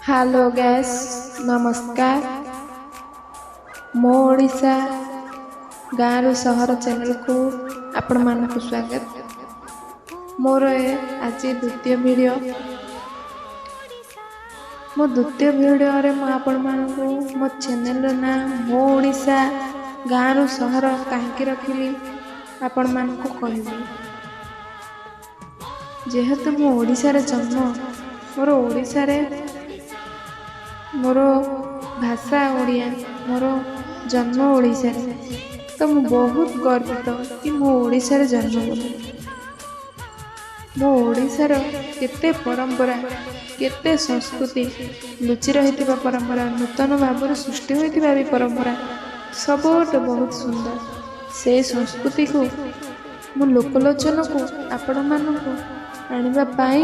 Hello guys, ନମସ୍କାର। ମୋ ଓଡ଼ିଶା ଗାଁରୁ ସହର ଚ୍ୟାନେଲକୁ ଆପଣମାନଙ୍କୁ ସ୍ୱାଗତ। ମୋର ଏ ଆଜି ଦ୍ୱିତୀୟ ଭିଡ଼ିଓ। ମୋ ଦ୍ୱିତୀୟ ଭିଡ଼ିଓରେ ମୁଁ ଆପଣମାନଙ୍କୁ ମୋ ଚ୍ୟାନେଲର ନାଁ ମୋ ଓଡ଼ିଶା ଗାଁରୁ ସହର କାହିଁକି ରଖିଲି, ଆପଣମାନଙ୍କୁ କହିବି। ଯେହେତୁ ମୁଁ ଓଡ଼ିଶାରେ ଜନ୍ମ, ମୋର ଓଡ଼ିଶାରେ ମୋର ଭାଷା ଓଡ଼ିଆ, ମୋର ଜନ୍ମ ଓଡ଼ିଶାରେ, ତ ମୁଁ ବହୁତ ଗର୍ବିତ କି ମୁଁ ଓଡ଼ିଶାରେ ଜନ୍ମ ବୋଲି। ମୋ ଓଡ଼ିଶାର କେତେ ପରମ୍ପରା, କେତେ ସଂସ୍କୃତି, ଲୁଚି ରହିଥିବା ପରମ୍ପରା, ନୂତନ ଭାବରେ ସୃଷ୍ଟି ହୋଇଥିବା ବି ପରମ୍ପରା ସବୁଠୁ ବହୁତ ସୁନ୍ଦର। ସେଇ ସଂସ୍କୃତିକୁ ମୁଁ ଲୋକଲୋଚନକୁ ଆପଣମାନଙ୍କୁ ଆଣିବା ପାଇଁ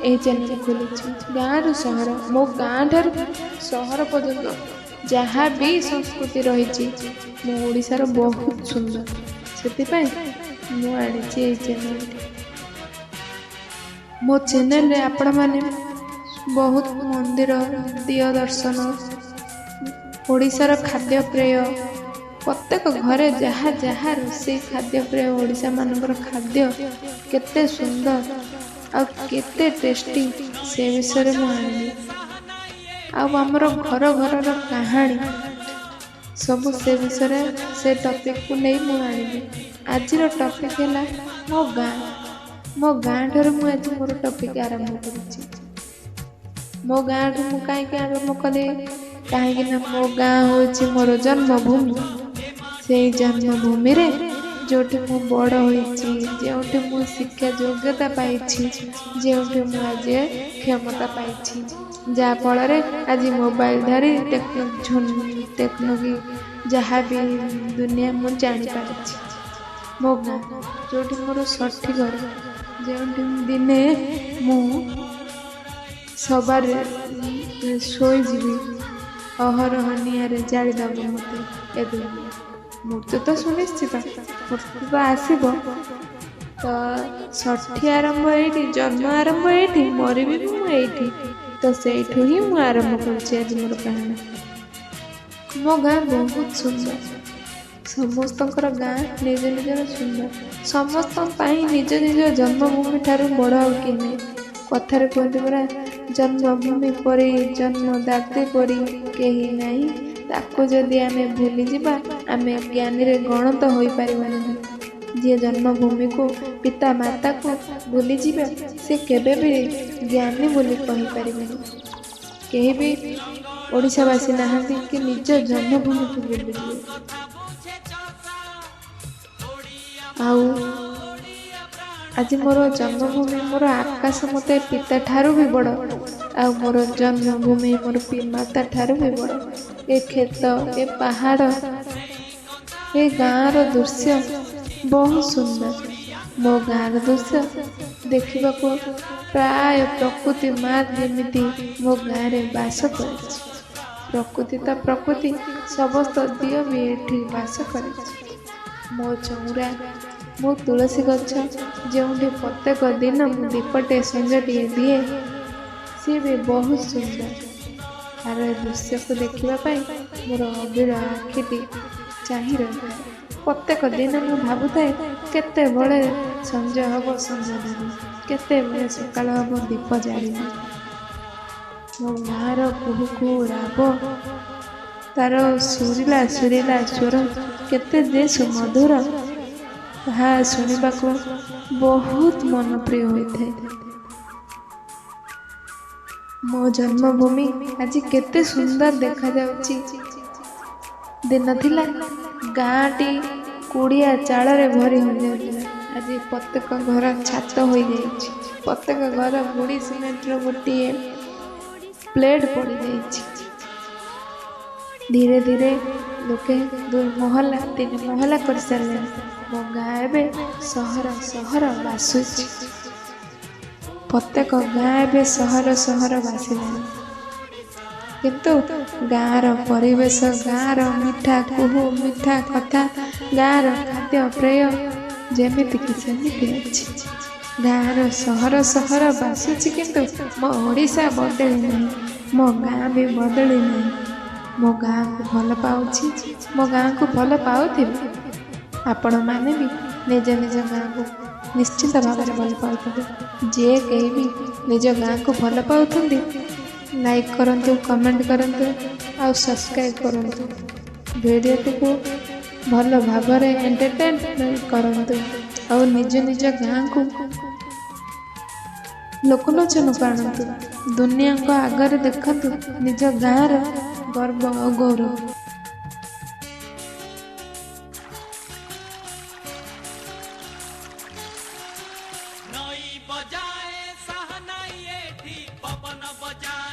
ଏହି ଚ୍ୟାନେଲ୍ ଖୋଲିଛି। ଗାଁରୁ ସହର, ମୋ ଗାଁ ଠାରୁ ସହର ପର୍ଯ୍ୟନ୍ତ ଯାହା ବି ସଂସ୍କୃତି ରହିଛି ମୋ ଓଡ଼ିଶାର, ବହୁତ ସୁନ୍ଦର। ସେଥିପାଇଁ ମୁଁ ଆଣିଛି ଏହି ଚ୍ୟାନେଲ୍ଟି। ମୋ ଚ୍ୟାନେଲରେ ଆପଣମାନେ ବହୁତ ମନ୍ଦିର, ଦିଅ ଦର୍ଶନ, ଓଡ଼ିଶାର ଖାଦ୍ୟପେୟ, ପ୍ରତ୍ୟେକ ଘରେ ଯାହା ଯାହା ରୋଷେଇ, ଖାଦ୍ୟପେୟ, ଓଡ଼ିଶାମାନଙ୍କର ଖାଦ୍ୟ କେତେ ସୁନ୍ଦର ଆଉ କେତେ ଟେଷ୍ଟି, ସେ ବିଷୟରେ ମୁଁ ଆଣିବି। ଆଉ ଆମର ଘର ଘରର କାହାଣୀ ସବୁ, ସେ ବିଷୟରେ, ସେ ଟପିକ୍କୁ ନେଇ ମୁଁ ଆଣିବି। ଆଜିର ଟପିକ୍ ହେଲା ମୋ ଗାଁ। ମୋ ଗାଁ ଠାରୁ ମୁଁ ଆଜି ମୋର ଟପିକ୍ ଆରମ୍ଭ କରୁଛି। ମୋ ଗାଁଠୁ ମୁଁ କାହିଁକି ଆରମ୍ଭ କଲି? କାହିଁକି ନା ମୋ ଗାଁ ହେଉଛି ମୋର ଜନ୍ମଭୂମି। ସେଇ ଜନ୍ମଭୂମିରେ ଯେଉଁଠି ମୁଁ ବଡ଼ ହୋଇଛି, ଯେଉଁଠି ମୁଁ ଶିକ୍ଷା ଯୋଗ୍ୟତା ପାଇଛି, ଯେଉଁଠି ମୁଁ ଆଜି କ୍ଷମତା ପାଇଛି, ଯାହାଫଳରେ ଆଜି ମୋବାଇଲ ଧରି ଟେକ୍ନୋଲୋଜି ଯାହା ବି ଦୁନିଆ ମୁଁ ଜାଣିପାରିଛି। ମୋ ଗାଁ, ଯେଉଁଠି ମୋର ଷଠି ଘର, ଯେଉଁଠି ଦିନେ ମୁଁ ସବାରେ ଶୋଇଯିବି, ଅହରହ ନିଆଁରେ ଜାଳିଦେବ ମୋତେ ଏ ଦୁନିଆ। ମୃତ୍ୟୁ ତ ସୁନିଶ୍ଚିତ, ମୃତ୍ୟୁ ତ ଆସିବ। ତ ଷଠି ଆରମ୍ଭ ଏଇଠି, ଜନ୍ମ ଆରମ୍ଭ ଏଇଠି, ମରିବି ବି ମୁଁ ଏଇଠି। ତ ସେଇଠୁ ହିଁ ମୁଁ ଆରମ୍ଭ କରୁଛି ଆଜି ମୋର କାହାଣୀ। ମୋ ଗାଁ ବହୁତ ସୁନ୍ଦର। ସମସ୍ତଙ୍କର ଗାଁ ନିଜ ନିଜର ସୁନ୍ଦର। ସମସ୍ତଙ୍କ ପାଇଁ ନିଜ ନିଜ ଜନ୍ମଭୂମି ଠାରୁ ବଡ଼ ଆଉ କେହି ନାହିଁ। କଥାରେ କୁହନ୍ତି ପରା, ଜନ୍ମଭୂମି ପରି, ଜନ୍ମଦାତ୍ରୀ ପରି କେହି ନାହିଁ। ତାକୁ ଯଦି ଆମେ ଭୁଲିଯିବା, ଆମେ ଜ୍ଞାନୀରେ ଗଣତ ହୋଇପାରିବା ନାହିଁ। ଯିଏ ଜନ୍ମଭୂମିକୁ, ପିତା ମାତାକୁ ଭୁଲିଯିବେ, ସେ କେବେ ବି ଜ୍ଞାନୀ ବୋଲି କହିପାରିବେନି। କେହି ବି ଓଡ଼ିଶାବାସୀ ନାହାନ୍ତି କି ନିଜ ଜନ୍ମଭୂମିକୁ ଭୁଲିଯିବେ। ଆଉ ଆଜି ମୋର ଜନ୍ମଭୂମି, ମୋର ଆକାଶ ମୋତେ ପିତା ଠାରୁ ବି ବଡ଼, ଆଉ ମୋର ଜନ୍ମଭୂମି ମୋର ମାତା ଠାରୁ ବି ବଡ଼। ଏ କ୍ଷେତ, ଏ ପାହାଡ଼, ଏ ଗାଁର ଦୃଶ୍ୟ ବହୁତ ସୁନ୍ଦର। ମୋ ଗାଁର ଦୃଶ୍ୟ ଦେଖିବାକୁ ପ୍ରାୟ ପ୍ରକୃତି ମା ଯେମିତି ମୋ ଗାଁରେ ବାସ କରିଛି। ପ୍ରକୃତି ତ ପ୍ରକୃତି, ସମସ୍ତ ଦିଅ ବି ଏଠି ବାସ କରିଛି। ମୋ ଚଉରା, ମୋ ତୁଳସୀ ଗଛ, ଯେଉଁଠି ପ୍ରତ୍ୟେକ ଦିନ ମୁଁ ଦୀପଟେ ସଞ୍ଜଟିଏ ଦିଏ, ସିଏ ବି ବହୁତ ସୁନ୍ଦର। ତାର ଏ ଦୃଶ୍ୟକୁ ଦେଖିବା ପାଇଁ ମୋର ଅବିଳ ଆଖିଟି ଚାହିଁ ରହିଥାଏ। ପ୍ରତ୍ୟେକ ଦିନ ମୁଁ ଭାବୁଥାଏ, କେତେବେଳେ ସଞ୍ଜ ହେବ, ସଞ୍ଜ ଦେବି, କେତେବେଳେ ସକାଳ ହେବ, ଦୀପ ଜାଳିବି। ମୋ ଗାଁର କୁହୁ କୁହୁ ରାବ, ତାର ସୁରିଲା ସୁରିଲା ସ୍ୱର କେତେ ଯେ ସୁମଧୁର, ତାହା ଶୁଣିବାକୁ ବହୁତ ମନପ୍ରିୟ ହୋଇଥାଏ। ମୋ ଜନ୍ମଭୂମି ଆଜି କେତେ ସୁନ୍ଦର ଦେଖାଯାଉଛି। ଦିନ ଥିଲା ଗାଁଟି କୁଡ଼ିଆ ଚାଳରେ ଭରି ହୋଇଯାଉଥିଲା। ଆଜି ପ୍ରତ୍ୟେକ ଘର ଛାତ ହୋଇଯାଇଛି। ପ୍ରତ୍ୟେକ ଘର ଗୁଡ଼ି ସିମେଣ୍ଟର ଗୋଟିଏ ପ୍ଲେଟ୍ ପଡ଼ିଯାଇଛି। ଧୀରେ ଧୀରେ ଲୋକେ ଦୁଇ ମହଲା, ତିନି ମହଲା କରିସାରିଲେଣି। ମୋ ଗାଁ ଏବେ ସହର ସହର ବାସୁଛି। ପ୍ରତ୍ୟେକ ଗାଁ ଏବେ ସହର ସହର ବାସିଲାଣି। କିନ୍ତୁ ଗାଁର ପରିବେଶ, ଗାଁର ମିଠା କୁହୁ ମିଠା କଥା, ଗାଁର ଖାଦ୍ୟପେୟ ଯେମିତିକି ସେମିତି ଅଛି। ଗାଁର ସହର ସହର ବାସୁଛି, କିନ୍ତୁ ମୋ ଓଡ଼ିଶା ବଦଳି ନାହିଁ, ମୋ ଗାଁ ବି ବଦଳି ନାହିଁ। ମୋ ଗାଁକୁ ଭଲ ପାଉଛି, ମୋ ଗାଁକୁ ଭଲ ପାଉଥିବି। ଆପଣମାନେ ବି ନିଜ ନିଜ ଗାଁକୁ ନିଶ୍ଚିତ ଭାବରେ ଭଲ ପାଉଥିବେ। ଯିଏ କେହି ବି ନିଜ ଗାଁକୁ ଭଲ ପାଉଛନ୍ତି, ଲାଇକ୍ କରନ୍ତୁ, କମେଣ୍ଟ କରନ୍ତୁ ଆଉ ସବସ୍କ୍ରାଇବ୍ କରନ୍ତୁ। ଭିଡ଼ିଓଟିକୁ ଭଲ ଭାବରେ ଏଣ୍ଟରଟେନମେଣ୍ଟ କରନ୍ତୁ ଆଉ ନିଜ ନିଜ ଗାଁକୁ ଲୋକଲୋଚନକୁ ଆଣନ୍ତୁ। ଦୁନିଆଙ୍କ ଆଗରେ ଦେଖନ୍ତୁ ନିଜ ଗାଁର ଗର୍ବ ଆଉ ଗୌରବ।